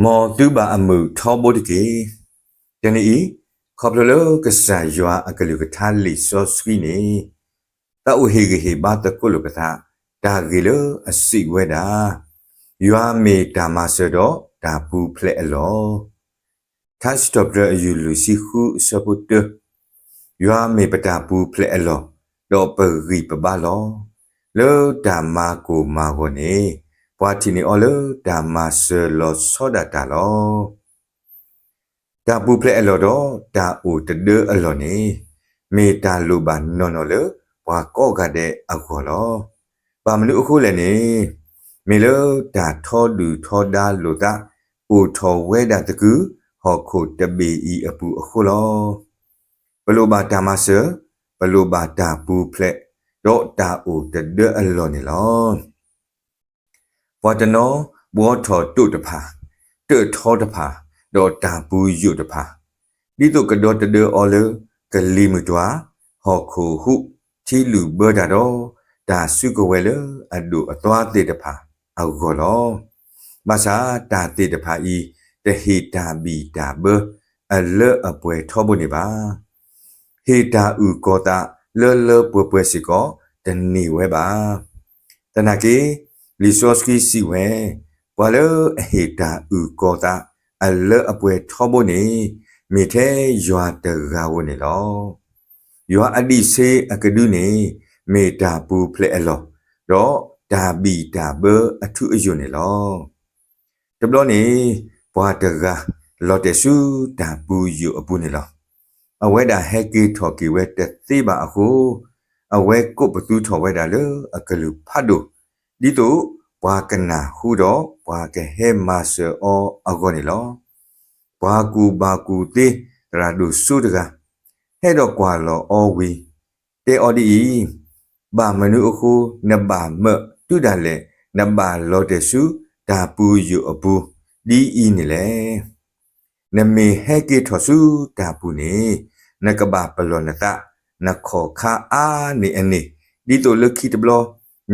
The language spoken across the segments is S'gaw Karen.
မ်သုဘၣ်အမုာ်ထီဘိတက့ၢ်. တနံၤအံၤ, ခီဖျိလၢကစၢ်ယွၤအကလုၢ်ကထါလံာ်စီဆှံန့ၣ်, သးအိၣ်ဟ့ၣ်ဂံၢ်ဟ့ၣ်ဘါသကိးလိာ်ပသး, တၢ်ဂ့ၢ်လၢအစံးဝဲဒၣ်, ယွၤမ့ၢ်တၢ်မၤစၢၤဒီးတၢ်ပူၤဖျဲးအလီၢ် ထါစံးထီၣ်ပတြၢၤအယူၢ်လွံၢ်ဆံဃုအဆၢဖိတၢ, ယွၤမ့ၢ်ပတၢ်ပူၤဖျဲးအလီၢ်, ဒီးပဂံၢ်ပဘါလီၤ. လၢတၢ်မၤကိၢ်မၤဂီၤန့ၣ်, ပှၤထံၣ်န့ၢ်အီၤလၢတၢ်မၤစၢၤလီၤဆီဒၣ်တၢ်လီၤ. တၢ်ပူၤဖျဲးအလီၢ်ဒီးတၢ်အိၣ်တဒၢအလီၢ်န့ၣ်, မ့ၢ်တၢ်လိၣ်ဘၣ်နီၢ်နီၢ်လၢပှၤကိးဂၤဒဲးအဂီၢ်လီၤ. ဘၣ်မနုၤအဃိလဲၣ်န့ၣ်, မ့ၢ်လၢတၢ်ထီဒုၣ်ထီဒါလိာ်သး အိၣ်ထီၣ်ဝဲဒၣ်သကုၤ ဟီၣ်ခိၣ်တဘ့ၣ်အံၤအပူၤအဃိလီၤ. ပလိၣ်ဘၣ်တၢ်မၤစၢၤ, ပလိၣ်ဘၣ်တၢ်ပူၤဖျဲး, ဒီးတၢ်အိၣ်တဒၢအလီၢ်န့ၣ်လီၤ. ပှၤတနီၤဘှီထီၣ်တိၣ်တဖၣ်, တၢၣ်ထီတဖၣ်, ဒီးတၢ်ပူၤယိာ်တဖၣ်, ဒ်သိးကဒီတဒၢအီၤလၢကလံၤမုၢ်တွၤ, ဟီၣ်ခိၣ်ဟူး, ထံလုၢ်ဘၢတၢ်ဒီး တၢ်စုကဝဲၤလၢအဒိၣ်အသွါသ့ၣ်တဖၣ်အဂီၢ်လီၤ. ဘၣ်ဆၣ်တၢ်သ့ၣ်တဖၣ်အံၤ တဟ့ၣ်တၢ်ဘံၣ်တၢ်ဘၢအလၢအပှဲၤထီဘိန့ၣ်ဘၣ်. ဟ့ၣ်တၢ်အုၣ်ကီၤသးလၢလၢပှဲၤပှဲၤစ့ၢ်ကီးတန့ၢ်ဝဲဘၣ်. သနာ်က့ လံာ်စီဆှံစံးဝဲ, ပှၤလၢအဟ့ၣ်တၢ်အုၣ်ကီၤသးအလၢအပှဲၤထီဘိန့ၣ် မ့ၢ်ထဲယွၤတဂၤဧိၤန့ၣ်လီၤ. ယွၤအဒံးဆှံအကဒုန့ၣ် မ့ၢ်တၢ်ပူၤဖျဲးအလီၢ်, ဒီးတၢ်ဘံၣ်တၢ်ဘၢအထူအယိာ်န့ၣ်လီၤ. တဘျီန့ၣ် ပှၤတဂၤလီၤတဲာ်ဆူတၢ်ပူၤယိာ်အပူၤန့ၣ်လီၤ. အဝဲဒၣ်ဟဲက့ၤထီၣ်က့ၤဝဲတသ့ဘၣ်အဃိ, အဝဲကိးပသူထီၣ်ဝဲဒၣ်လၢအကလုၢ်ဖးဒိၣ်, ဒ်သိးပှၤကနၢ်ဟူဒီးပှၤကဟဲမၤစၢၤအီၤအဂီၢ်န့ၣ်လီၤ. ပှၤကူၣ်ဘၣ်ကူၣ်သ့သရၣ်ဒိၣ်စိတဂၤ ဟဲဒီးကွၢ်လီၤအီၤဝံၤ, တဲအီၤဒ်အံၤ, ဘၣ်မနုၤအဃိ နဘၣ်မၢတုၤဒၣ်လဲာ် နဘၣ်လီၤတဲာ်ဆူတၢ်ပူၤယိာ်အပူၤဒ်အံၤန့ၣ်လဲၣ်. နမ့ၢ်ဟဲက့ၤထီၣ်ဆူတၢ်ပူၤန့ၣ် နကဘၣ်ပလီၢ်နသး နခီၣ်ခါအါန့ၢ်အန့ၣ် ဒ်သိးလၢခံတဘျီ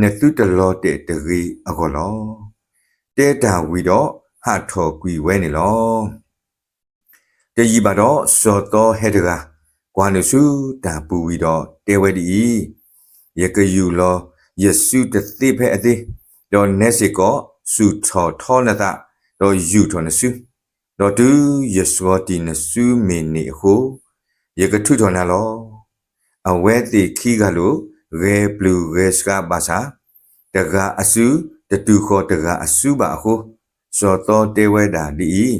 နသုတလီၤတဲာ်တဂ့ၤအဂီၢ်လီၤ. တဲတၢ်ဝံၤဒီး ဟးထီၣ်ကွံာ်ဝဲန့ၣ်လီၤ. တယံာ်ဘၣ်ဒီး စီၤသီဟဲတဂၤ ကွၢ်နုာ်ဆူတၢ်ပူၤဝံၤဒီးတဲဝဲဒ်အံၤ, ယကယူာ်လီၤယစုတသ့ဖဲအသ့, ဒီးနဲစ့ၢ်ကီး စူၢ်ထီၣ်ထီနသး, ဒီးယူာ်ထီၣ်နစု, ဒီးတုၤယဆှီတံၢ်နစုမ့ၢ်န့ၢ်အဃိ, ယကထုးထီၣ်နၤလီၤ. အဝဲသ့ၣ်ခံဂၤလိာ် ဂဲၤပျုၢ်ဂဲၤဆှးဘၣ်ဆၣ်, တဂၤအစုတတုၤဃီၤတဂၤအစုဘၣ်အဃိ, စီၤသီတဲဝဲဒၣ်ဒ်အံၤ,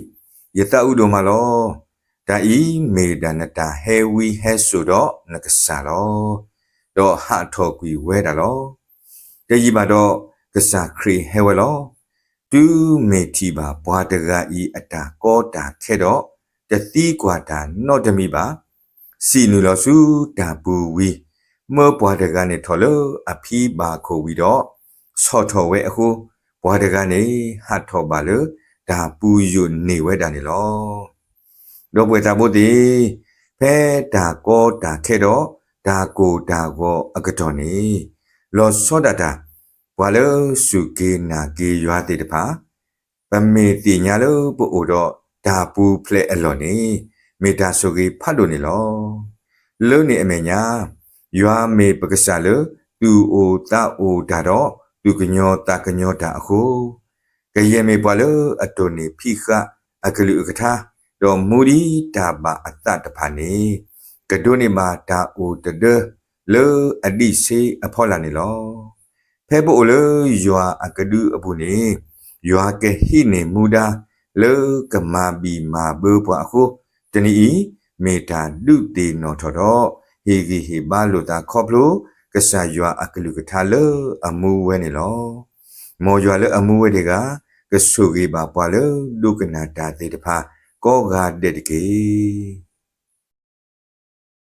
ယသးအုးဒိၣ်မးလီၤ. တၢ်အံၤမ့ၢ်ဒၣ်နတၢ်ဟဲဝံဟဲစိာ်ဒီးနကစၢ်လီၤ. ဒီးဟးထီၣ်ကွံာ်ဝဲဒၣ်လီၤ. တယံာ်ဘၣ်ဒီး ကစၢ်ခရံာ်ဟဲဝဲလီၤ. တုၤမ့ၢ်ထံၣ်ဘၣ်ပှၤတဂၤအံၤအတၢ်ကီတၢ်ခဲဒီး တသံကွၢ်တၢ်နီတမံၤဘၣ်. စံးနုာ်လီၤဆူတၢ်ပူၤဝံၤ, မၢပှၤတဂၤန့ၣ်ထီၣ်လၢအဖံဘၣ်ခိၣ်ဝံၤဒီး ဆီၣ်ထီၣ်ဝဲအဃိ, ပှၤတဂၤန့ၣ်ဟးထီၣ်ဘၣ်လၢတၢ်ပူၤယိာ်န့ၢ်ဝဲဒၣ်န့ၣ်လီၤ. ဒီပုၢ်ဝဲၢ်သးဘိသ့ၣ်, ဖဲတၢ်ကီတၢ်ခဲဒီးတၢ်ကိၢ်တၢ်ဂီၤအကတီၢ်န့ၣ်, လီၤဆီဒၣ်တၢ် ပှၤလၢစူၢ်က့ၤနာ်က့ၤယွၤသ့ၣ်တဖၣ် ပမ့ၢ်သ့ၣ်ညါလၢပအိၣ်ဒီးတၢ်ပူၤဖျဲးအလီၢ်န့ၣ် မ့ၢ်တၢ်ဆိၣ်ဂ့ၤဖးဒိၣ်န့ၣ်လီၤ. လၢန့ၣ်အမဲာ်ညါ, ယွၤမ့ၢ်ပကစၢ်လၢသူၣ်အိၣ်သးအိၣ်တၢ်ဒီး သူၣ်ကညီၤသးကညီၤတၢ်အဃိ, ကယဲၢ်မ့ၢ်ပှၤလၢအတိၢ်န့ၢ်ဖံးဃာ်အကလုၢ်အကထါ, ဒီးမူဒံးတၢ်ဘၣ်အသးတဖၣ်န့ၣ်, ကဒိးန့ၢ်ဘၣ်တၢ်အိၣ်တဒၢလၢအဒံးဆှံအဖီလာ်န့ၣ်လီၤ. ဖဲပအိၣ်လၢယွၤအကဒုအပူၤန့ၣ်, ယွၤကဟံးန့ၢ်မူဒါလၢကမၤဘံၣ်မၤဘၢပှၤအဃိ, တနံၤအံၤ မ့ၢ်တၢ်ဒုးသ့ၣ်နီၣ်ထီၣ်ဒီး ဟ့ၣ်ဂံၢ်ဟ့ၣ်ဘါလိာ်သးခီဖျိ ကစၢ်ယွၤအကလုၢ်ကထါလၢအမူဝဲန့ၣ်လီၤ. မ်ယွၤလၢအမူဝဲတဂၤ ကဆိၣ်ဂ့ၤဘၣ်ပှၤလၢဒိကနၣ်တၢ်သ့ၣ်တဖၣ်ကိးဂၤဒဲးတက့ၢ်.